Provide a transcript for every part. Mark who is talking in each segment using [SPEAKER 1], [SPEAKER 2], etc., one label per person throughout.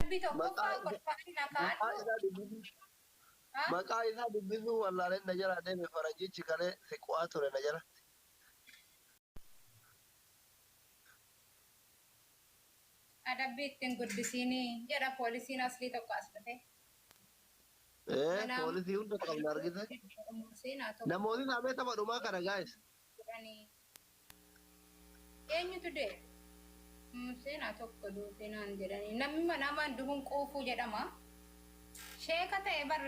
[SPEAKER 1] Adabbii tokkoffaa
[SPEAKER 2] Maqaa
[SPEAKER 1] kolfaan na
[SPEAKER 2] maqaa
[SPEAKER 1] kaadhu.
[SPEAKER 2] isaa dubbisuu
[SPEAKER 1] Ha?
[SPEAKER 2] maqaa isaa dubbisuu wallaaleen na jala deeme faranjichi kalee siqaa ture na jala.
[SPEAKER 1] Adabbii ittiin guddisiinii jedha poolisiin aslii tokko as dhufe.
[SPEAKER 2] Ee
[SPEAKER 1] Mana
[SPEAKER 2] poolisii hunda qabna argite.
[SPEAKER 1] seenaa tokko
[SPEAKER 2] Namoonni saamee tapha dhumaa kana guys.
[SPEAKER 1] jedhanii. Eenyutu du'e? Seenaa tokko duute naan jedhanii. Namni manaamaan du'uun quufuu jedhama. Sheeka ta'e bar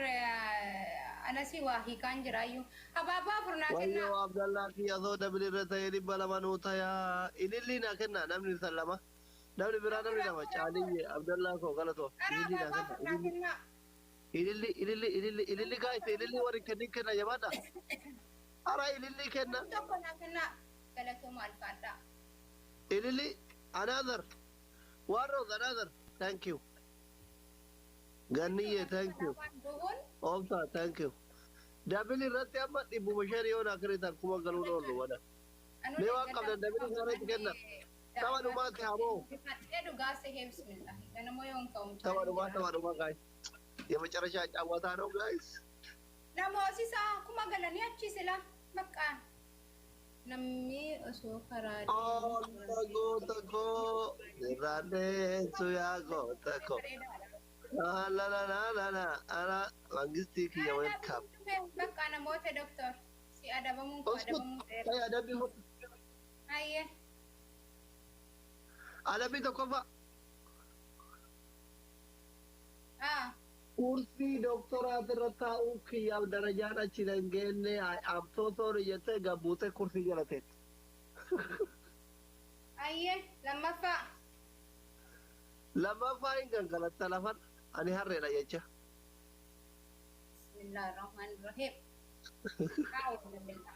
[SPEAKER 1] anasii waa hiikaan jiraayyuu. Abaaboo afur naa kennaa.
[SPEAKER 2] Wayyoo Abdallaa kiyya soo dabili irra ta'ee 200 nuu tayaa. Ilillii naa kennaa namni san lama. Namni biraa namni
[SPEAKER 1] Afur
[SPEAKER 2] lama
[SPEAKER 1] afur afur.
[SPEAKER 2] Caaliyye Abdallaa koo galatoo.
[SPEAKER 1] Qara
[SPEAKER 2] Ilillii naa
[SPEAKER 1] abaaboo
[SPEAKER 2] kenna.
[SPEAKER 1] afur naa
[SPEAKER 2] Ilillii
[SPEAKER 1] kennaa.
[SPEAKER 2] ililli ililli ililli ililli guys ililli warri kennin kenna jabaadha. Ara ililli kenna.
[SPEAKER 1] Namni tokko naa kennaa. Galatooma alfaadhaa.
[SPEAKER 2] Ililli another. One rose another. Thank you. Ganniyye thank you.
[SPEAKER 1] Manaamaan du'uun
[SPEAKER 2] Obsa thank you. Dabili irratti amma 500 yoo naa kennitan kuma galuun oolu wada.
[SPEAKER 1] anuu
[SPEAKER 2] Mee waan
[SPEAKER 1] deeggarsa
[SPEAKER 2] qabdan dabili isaaniitti kenna. Tapha dhumaatti hamoo.
[SPEAKER 1] Bifadhee dhugaa sehee bismillah. Ganama yoon ka'u
[SPEAKER 2] Tapha
[SPEAKER 1] mucaan
[SPEAKER 2] dhumaa
[SPEAKER 1] jira.
[SPEAKER 2] tapha dhumaa guys. የመጨረሻ ጫወታ ነው ጋይስ።
[SPEAKER 1] Namooti isaa akkuma galanii achi sila bakka namni osoo karaa
[SPEAKER 2] Oolta goota koo irraandeessu yaa goota koo. La la la la la ana mangistii kiyya welcome.
[SPEAKER 1] Bakka namoota doktor si adabamuun koo
[SPEAKER 2] Uskut
[SPEAKER 1] adabamuu dheera.
[SPEAKER 2] ay adabbii fudhu.
[SPEAKER 1] Hayyee
[SPEAKER 2] Adabbii tokkoffaa
[SPEAKER 1] haa
[SPEAKER 2] kursii doktoraat irra taa'uu kiyyaaf darajaan achi hin geenne am so sorry jettee gabbuutee kursii jala teette.
[SPEAKER 1] hayyee lammaffaa
[SPEAKER 2] Lammaffaa hin gangalatta lafan ani harreedha jecha.
[SPEAKER 1] Bismillahirrahmanirrahiim. A'uudhu billah.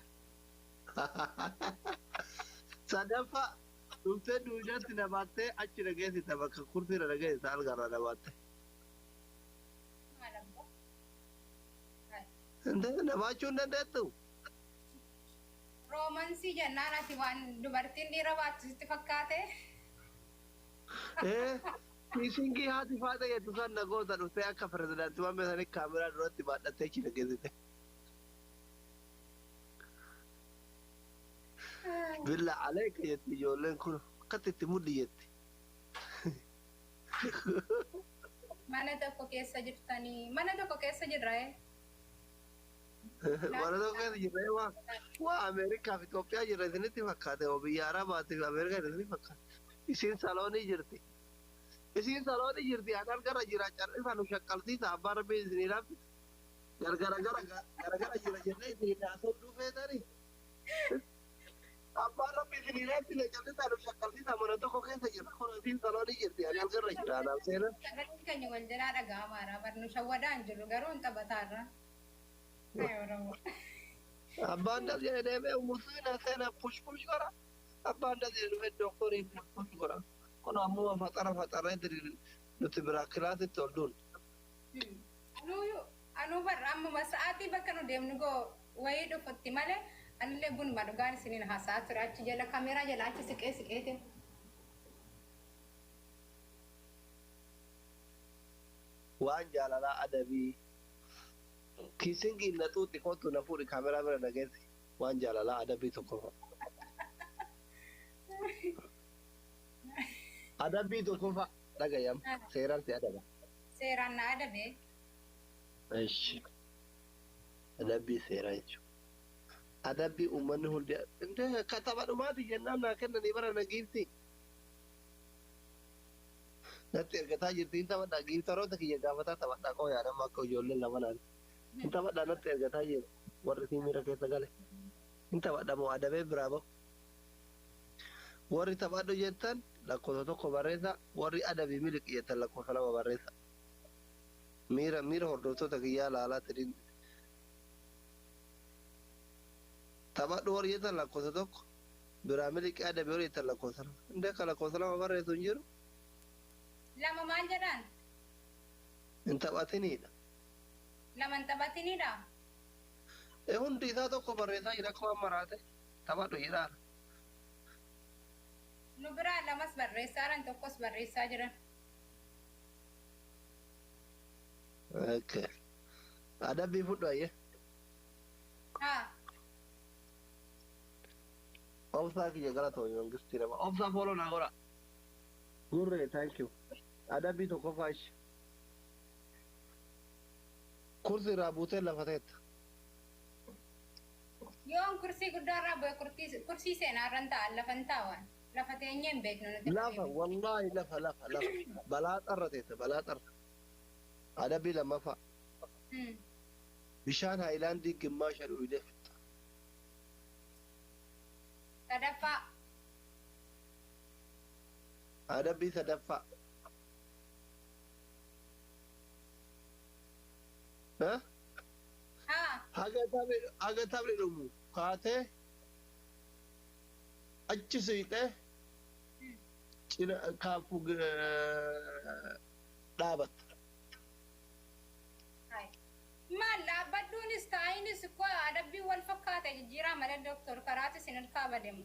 [SPEAKER 2] Sadaffaa dhuftee duudatti na baattee achi na geessita bakka kursii irra na geessita algaarra na baatte.
[SPEAKER 1] Maal abbaa?
[SPEAKER 2] Na baachuu hin dandeettu?
[SPEAKER 1] Roomaansii jennaan ati waan dubartiin dhiira baattu sitti fakkaate.
[SPEAKER 2] Ee kiisingii haati faata jettu san na goota dhuftee akka pirezidaantii waan beekanii kaameraa duratti baadhattee achi na geessite. Billa aleeka jetti ijoolleen kun akkatti itti mudhi jetti.
[SPEAKER 1] Mana tokko keessa jirtanii mana tokko keessa jirra ee.
[SPEAKER 2] Mana tokko keessa jirra waa waa Ameerikaa fi Itoophiyaa jirra isinitti fakkaate oo biyya Arabaatii fi Ameerikaa isinitti fakkaate. Isiin saloonii jirti. Isiin saloonii jirti an argarra jira carrisaa nu shaqqalsiisa abbaan rabbii isinii raabbi. Gargara gara gara gara jira jennee isinii haasofuu feetanii. Abbaan rabbii isinii raabbi carrisaa nu shaqqalsiisa mana tokko keessa jirra kun isiin saloonii jirti an argarra jira anaaf seenan.
[SPEAKER 1] Sagaleen keenya wal jalaa dhaga'amaadha. Barnu shawwadaan jiru garuu hin taphataarra. Ay Oromoo.
[SPEAKER 2] Abbaan das jedhe deemee umusuun seena push push godha. Abbaan das jedhe dhufee doktorii push push godha. Kun ammoo faxara faxaree nuti biraa kilaasitti ol duun.
[SPEAKER 1] Anuu anuu barra ammuma sa'aatii bakka nu deemnu goo wayii dhufutti malee anillee gunuma dhugaan isiniin haasa'aa ture achi jala kaameeraa jala achi siqee siqeeti.
[SPEAKER 2] Waan jaalalaa adabii. Kiisingii na xuuxi kootu na fuudhi kaameraa bira na geessi. Waan jaalalaa adabii tokkoffaa. Adabbii tokkoffaa dhagayam seeraan si adaba.
[SPEAKER 1] Seeraan na adabee.
[SPEAKER 2] Ishi. Adabbii seeraa jechuudha. Adabbii uummanni hundi indee kataba dhumaati jennaan naa kennanii bara na giifti. Natti ergataa jirti hin taphadhaa giiftaroota kiyya gaafataa taphadhaa koo yaadamma akka ijoolleen lama naan. Hin taphadhaa natti ergataa jiru warri miira keessa gale. Hin taphadhaa moo adabee biraa bahu. Warri taphadhu jettan lakkoofsa tokko barreessa warri adabii miliqi jettan lakkoofsa lama barreessa. Miira miira hordoftoota kiyyaa laalaa tiriin. Taphadhu warri jettan lakkoofsa tokko biraa miliqi adabii warri jettan lakkoofsa lama. Indee akka lakkoofsa lama barreessu hin jiru.
[SPEAKER 1] Lama maal jedhaan?
[SPEAKER 2] Hin taphatiniidha.
[SPEAKER 1] Lama hin taphatiniidha.
[SPEAKER 2] Ee hundi isaa tokko barreessaa jira akkuma maraate taphadhu jedhaara.
[SPEAKER 1] Nu biraa lamas barreessaa jiran tokkos barreessaa jiran.
[SPEAKER 2] Okay. Adabbii fudhu ayyee.
[SPEAKER 1] Haa.
[SPEAKER 2] Obsaa kiyya galatoomi mangistii nama. Obsaa follow naa godha. Gurree thank you. Adabbii tokkoffaa ishi. Kursi irraa buutee lafa teetta.
[SPEAKER 1] Yoon kursii guddaa irraa bu'e kursii seenaa irra hin taa'an lafa hin taa'an. Lafa teenyee hin beeknu nuti.
[SPEAKER 2] Lafa wallaahi lafa lafa lafa. Balaa xarra teetta balaa xarra. Adabbii lammaffaa. Bishaan haayilaandii gimmaasha dhugdee fixxa.
[SPEAKER 1] Sadaffaa.
[SPEAKER 2] Adabbii sadaffaa. Eh?
[SPEAKER 1] Haa.
[SPEAKER 2] Haga taphni dhumu kaatee achi siqxee cina kaaffuu dhaabatta.
[SPEAKER 1] Hai. Maal dhaabbadhuunis taa'inis koo adabbii wal fakkaata jijjiiraa malee doktor karaatti isin harkaa bademu.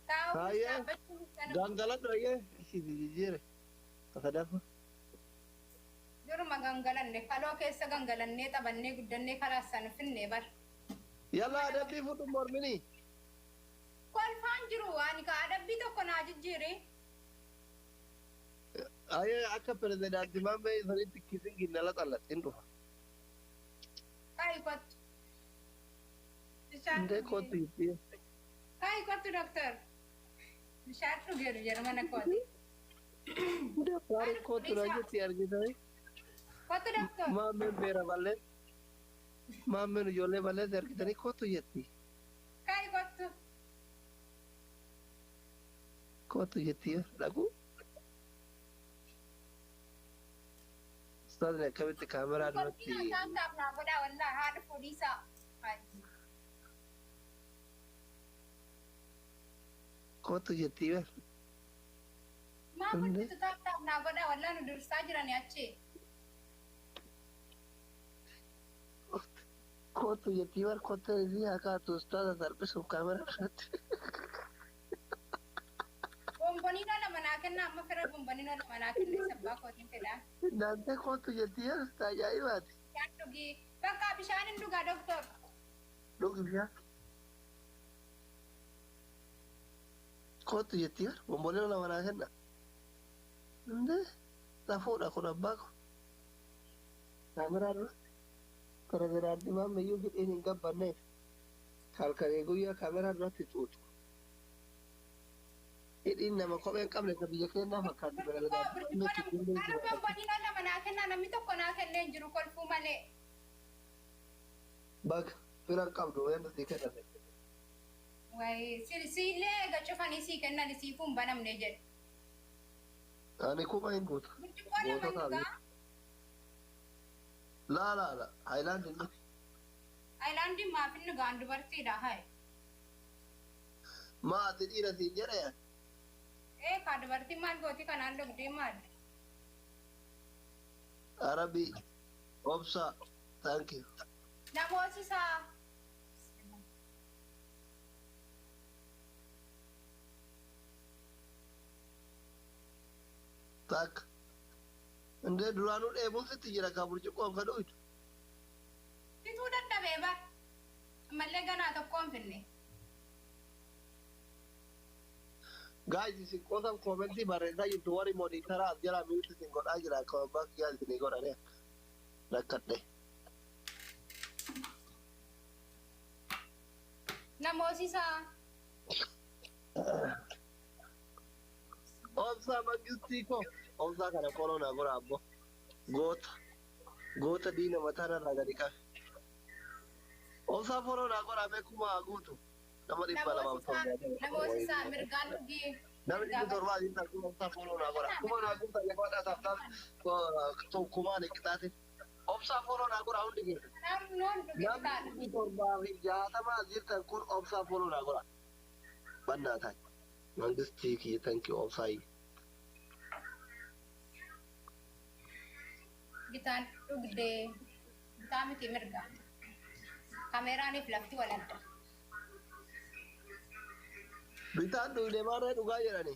[SPEAKER 1] Taa'uunis
[SPEAKER 2] Hayyee.
[SPEAKER 1] dhaabbachuunis kana
[SPEAKER 2] Gangaladhu ayyee ishii jijjiire. Sadaffaa.
[SPEAKER 1] Duruma gangalanne kaloo keessa gangalannee taphannee guddannee karaa sana finne bar.
[SPEAKER 2] Yalla adabbii fudhu mormini.
[SPEAKER 1] Kolfaan jiru ani ka adabbii tokko naa jijjiiri.
[SPEAKER 2] Ayyee akka pirezidaantii Maammee sanitti kisingi nala xallaxin dhufa.
[SPEAKER 1] Kaayi kottu. Bishaan
[SPEAKER 2] Indee
[SPEAKER 1] dhugi.
[SPEAKER 2] kottu itti.
[SPEAKER 1] Kaayi kottu doktor. Bishaan dhugeeru jedhu mana kooti.
[SPEAKER 2] Indee faari kottu na jetti argitanii.
[SPEAKER 1] Kottu doktor.
[SPEAKER 2] Maammeen beera ballee. Maammeen ijoollee balleessa argitanii kottu jetti.
[SPEAKER 1] Kaayi kottu.
[SPEAKER 2] Kottu jetti dhaqu. Ustaazni akkamitti kaameraa duratti
[SPEAKER 1] Kolfiin isaan taaf naa godhaa wallaahi haadha fuudhiisaa.
[SPEAKER 2] Kottu jetti bar.
[SPEAKER 1] Maa
[SPEAKER 2] Indee.
[SPEAKER 1] kolfitu taaf taaf naa godhaa wallaahi nu dursaa jirani achi.
[SPEAKER 2] Kottu jetti bar kottu isii haa kaatu ustaaza salphisuuf kaameraa duratti.
[SPEAKER 1] Bomboniinoo lama naa kennaa amma fira bomboniinoo lama naa kenne sabbaa kootiin fedhaa.
[SPEAKER 2] Naantee kottu jetti bar ajaa'ibaati.
[SPEAKER 1] Bishaan dhugii. Bakka bishaan hin dhugaa doktor.
[SPEAKER 2] Dhugi bishaan. Kottu jetti bar bomboleera lama naa kenna. Indee lafuudha kun abbaa ko. Kaameraa duratti. Pirezidaantii Maammeyyuu hidhiin hin gabbanneef. Halkanii guyyaa kaameraa duratti xuuxu. Hidhiin nama kophee hin qabne ka biyya keenyaa fakkaatti pirezidaantii Maammee
[SPEAKER 1] Kana bomboniinoo lama naa kennaa namni tokko naa kennee hin jiru kolfuu malee.
[SPEAKER 2] Baga fira hin qabdu waan sii kenname.
[SPEAKER 1] Wayi siillee egaa cufanii sii kennan sii kun banamne jedhu.
[SPEAKER 2] Ani kuma hin guuta.
[SPEAKER 1] Burcuqqoo lama hin
[SPEAKER 2] Gootota
[SPEAKER 1] dhugaa.
[SPEAKER 2] Laa laa laa haayilaandiin miti.
[SPEAKER 1] Haayilaandiin maaf hin dhugaan dubartiidha hayi.
[SPEAKER 2] Maa ati dhiira siin jedhe yaa.
[SPEAKER 1] Ee kaa dubartiin maal gooti kanaan dhugdee maal?
[SPEAKER 2] Arabii obsa thank you.
[SPEAKER 1] Namoosisaa.
[SPEAKER 2] Takka. Indee duraanuu dheebuun sitti jira kaa burcuqqoon ka dhuydu.
[SPEAKER 1] Fituu dadhabee bar. Ammallee ganaa tokko hin finne.
[SPEAKER 2] Guys isin qoosan koomentii barreessaa jirtu warri moonitaraa as jalaa mute isin godhaa jira akka abbaa kiyyaa isinii godhanii rakkadhe.
[SPEAKER 1] Namoosisaa.
[SPEAKER 2] Obsaa mangistii koo obsaa kana follow naa godha abbo. Goota goota diina mataa irraa gadi qabe. Obsaa follow naa godha mee kuma haa guutu. Nama dhibba lamaaf
[SPEAKER 1] Namoosisaa.
[SPEAKER 2] torba.
[SPEAKER 1] Namoosisaa mirgaan dhugii.
[SPEAKER 2] Nama 700 asitti arguu obsaa follow naa godha. Kuma naa guuta jabaadhaa taaftaan kumaan qixaatin. Obsaa follow naa godha hundi keessa.
[SPEAKER 1] Naannoon dhugi
[SPEAKER 2] Namni
[SPEAKER 1] bitaadha.
[SPEAKER 2] 760 as jirtan kun obsaa follow naa godha. Bannaa ta'i. Mangistii kiyya thank you obsaayi.
[SPEAKER 1] Bitaan dhugdee. Bitaa miti mirga. Kameeraaniif lafti wal adda.
[SPEAKER 2] Bitaan dhugdee maarree dhugaa jedhani.